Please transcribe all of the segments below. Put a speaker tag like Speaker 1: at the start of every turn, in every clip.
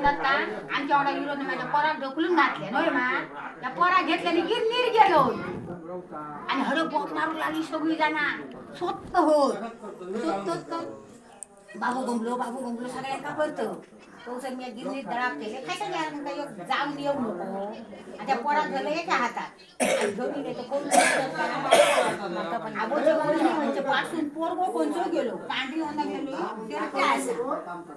Speaker 1: दत्ता आमच्या वाडा विरोध माझ्या पोराला ढकलून घातले नव्हे मा त्या पोरा घेतल्याने गिरणीर गेलो आणि हडप बोक मारू लागली सगळी जण स्वतः होत स्वतः तर बाबू गमलो बाबू गमलो सगळ्यांना करतो तो सर मी गिरणीत दळाप केले खायचं नाही काही जाऊन येऊ नको आणि त्या पोरात झालं याच्या हातात आणि घेऊन गेले तर कोण आबोचे वहिनी म्हणजे पासून पोरगो कोणचो गेलो पांढरी होता गेलो ते असा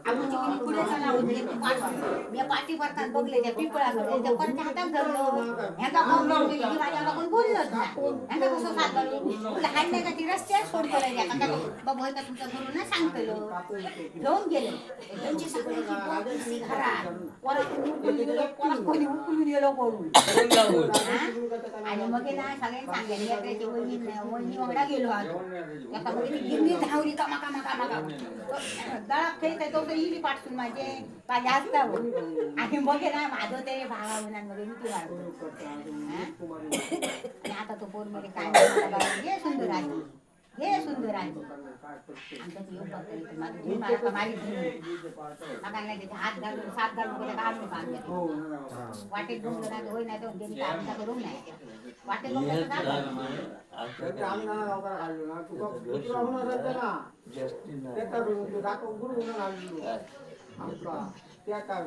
Speaker 1: आबूची वहिनी पुढे चला होती तू पासून मी पाठी परतात बघले त्या पिंपळाकडे त्या परत हातात धरलो ह्यांका कोण बोललो ही माझ्याला कोण बोललोच ना ह्यांका कसं साथ घालू तुला हाड नाही का ती रस्त्यावर सोडतो रे बाबा होय का तुमच्या घरून ना सांगतलो घेऊन गेले त्यांची सगळ्यांची बोंब दिसली घरात पोरात उकलून गेलो पोरात कोणी उकलून गेलो करून हा? आणि मग हे ना सगळ्यांनी सांगितलं लेकराची वहिनी वहिनी वांगडा गेलो आलो एका मग ती गिरणी धावली कामा कामा कामा कामा दळाप खेळत तो तर इली पाठसून माझे माझे असता हो. आणि मग हे ना माझं ते भावा मग मी ती मारतो हा? आणि आता तो फोन मध्ये काय म्हणतो बाबा, हे सुंदर आहे हे सुंदर आहे आमच्यात येऊ बघता येते माझं जीव मारा का माझी जीव माका नाही त्याचे हात घालून सात घालून कुठे काम नको आमच्या वाटेत डोंगर नाही होय नाही तर त्यांनी काय आमचा करू नाही वाटेत डोंगर तर
Speaker 2: त्या
Speaker 3: त्या